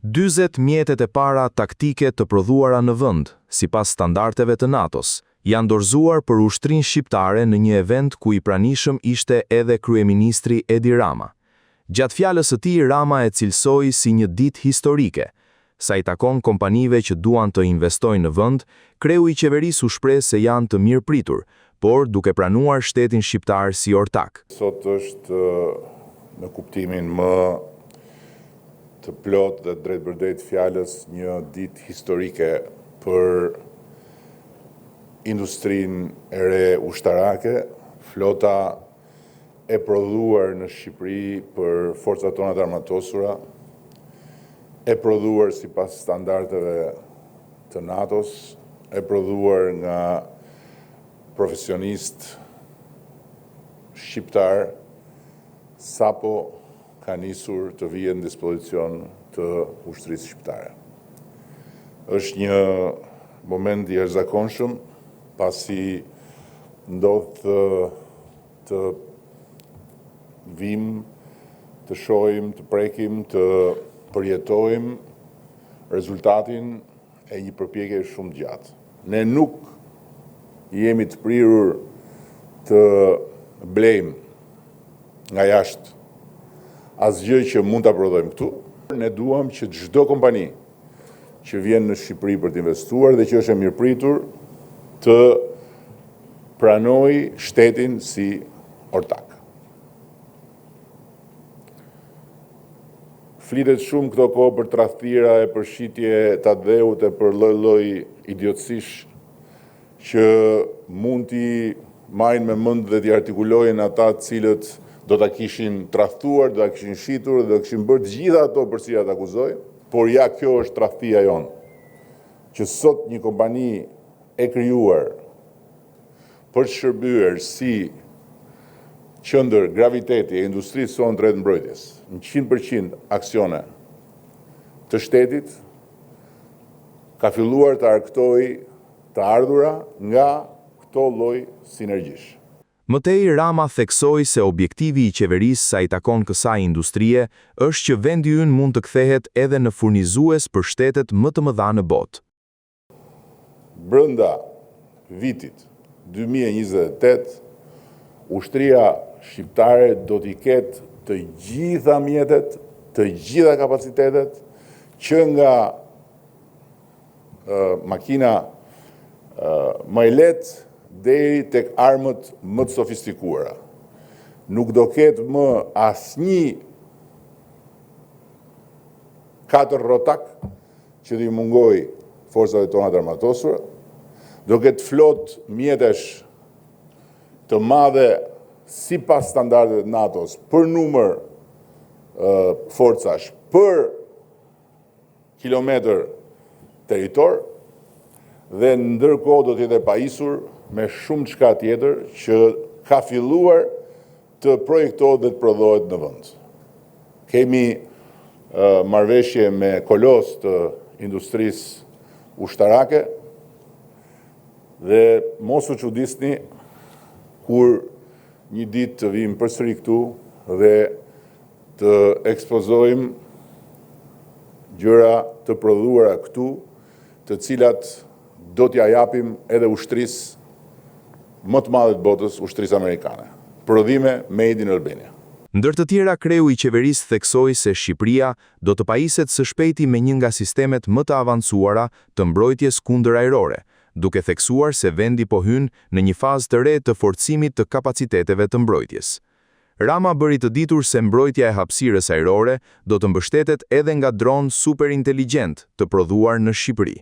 40 mjetet e para taktike të prodhuara në vend, sipas standardeve të NATO-s, janë dorëzuar për ushtrinë shqiptare në një event ku i pranishëm ishte edhe kryeministri Edi Rama. Gjatë fjalës së tij, Rama e cilësoi si një ditë historike. Sa i takon kompanive që duan të investojnë në vend, kreu i qeverisë u shpreh se janë të mirëpritur, por duke pranuar shtetin shqiptar si ortak. Sot është në kuptimin më të plotë dhe drejtpërdrejt fjalës një ditë historike për industrinë e re ushtarake, flota e prodhuar në Shqipëri për forcat tona të armatosura, e prodhuar sipas standardeve të NATO-s, e prodhuar nga profesionistë shqiptarë, sapo ka nisur të vihet në dispozicion të ushtrisë shqiptare. Është një moment i jashtëzakonshëm, pasi ndodh të vim, të shohim, të prekim, të përjetojmë rezultatin e një përpjekjeje shumë të gjatë. Ne nuk jemi të prirur të blejmë nga jashtë asgjë që mund ta prodhojmë këtu. Ne duam që çdo kompani që vjen në Shqipëri për të investuar dhe që është e mirëpritur të pranojë shtetin si ortak. Flitet shumë këto kohë për tradhtira e për shitje të atdheut e për lloj-lloj idiotësish që mund t'i marrin me mend dhe t'i artikulojnë ata të cilët do ta kishin tradhtuar, do ta kishin shitur dhe do ta kishin bërë të gjitha ato për të cilat akuzojnë, por ja kjo është tradhtia jonë, që sot një kompani e krijuar për të shërbyer si qendër graviteti e industrisë sonë të re të mbrojtjes, në 100% aksione të shtetit, ka filluar të arkëtojë të ardhura nga këto lloj sinergjish. Më tej, Rama theksoi se objektivi i qeverisë sa i takon kësaj industrie është që vendi ynë mund të kthehet edhe në furnizues për shtetet më të mëdha në botë. Brenda vitit 2028, ushtria shqiptare do t'i ketë të gjitha mjetet, të gjitha kapacitetet, që nga makina më e lehtë deri tek armët më të sofistikuara. Nuk do ketë më asnjë katër rrotak që t'i mungojë forcave tona të armatosura. Do ketë flotë mjetesh të madhe sipas standardeve të NATO-s për numër forcash për kilometër territor dhe ndërkohë do të jetë e pajisur me shumë çka tjetër që ka filluar të projektohet dhe të prodhohet në vend. Kemi marrëveshje me kolos të industrisë ushtarake dhe mos u çudisni kur një ditë të vim përsëri këtu dhe të ekspozojmë gjëra të prodhuara këtu, të cilat do t'ja japim edhe ushtrisë më të madhe të botës, ushtrisë amerikane. Prodhime made in Albania. Ndër të tjera, kreu i qeverisë theksoi se Shqipëria do të pajiset së shpejti me një nga sistemet më të avancuara të mbrojtjes kundërajrore, duke theksuar se vendi po hyn në një fazë të re të forcimit të kapaciteteve të mbrojtjes. Rama bëri të ditur se mbrojtja e hapësirës ajrore do të mbështetet edhe nga dronë super inteligjent të prodhuar në Shqipëri.